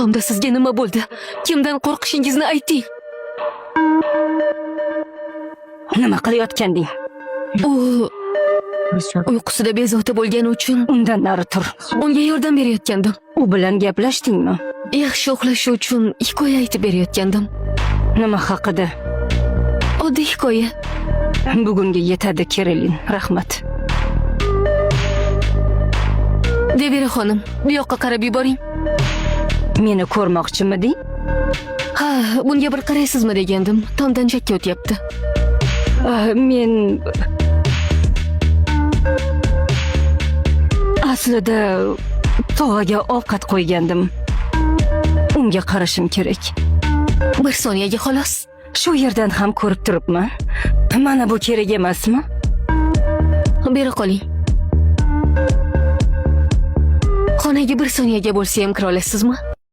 Tomda sizga nima bo'ldi? Kimdan qo'rqishingizni ayting. Nima qilayotganding? U uyqusida bezovta bo'lgani uchun Undan nari tur. unga yordam berayotgandim. U bilan gaplashdingmi? Yaxshi uxlashi uchun hikoya aytib berayotgandim. Nima haqida? Oddiy hikoya. Bugunga yetadi, Kerolin. Rahmat. Devera xonim, bu yoqqa qarab yuboring. Meni ko'rmoqchimiding? Ha, bunga bir qaraysizmi degandim. Tomdan chakka o'tyapti. Men aslida tog'aga ovqat qo'ygandim. Unga qarashim kerak. Bir soniyaga xolos. Shu yerdan ham ko'rib turibman. Mana bu kerak emasmi? Bera qoling. Xonaga bir soniyaga bo'lsa ham kira olasizmi?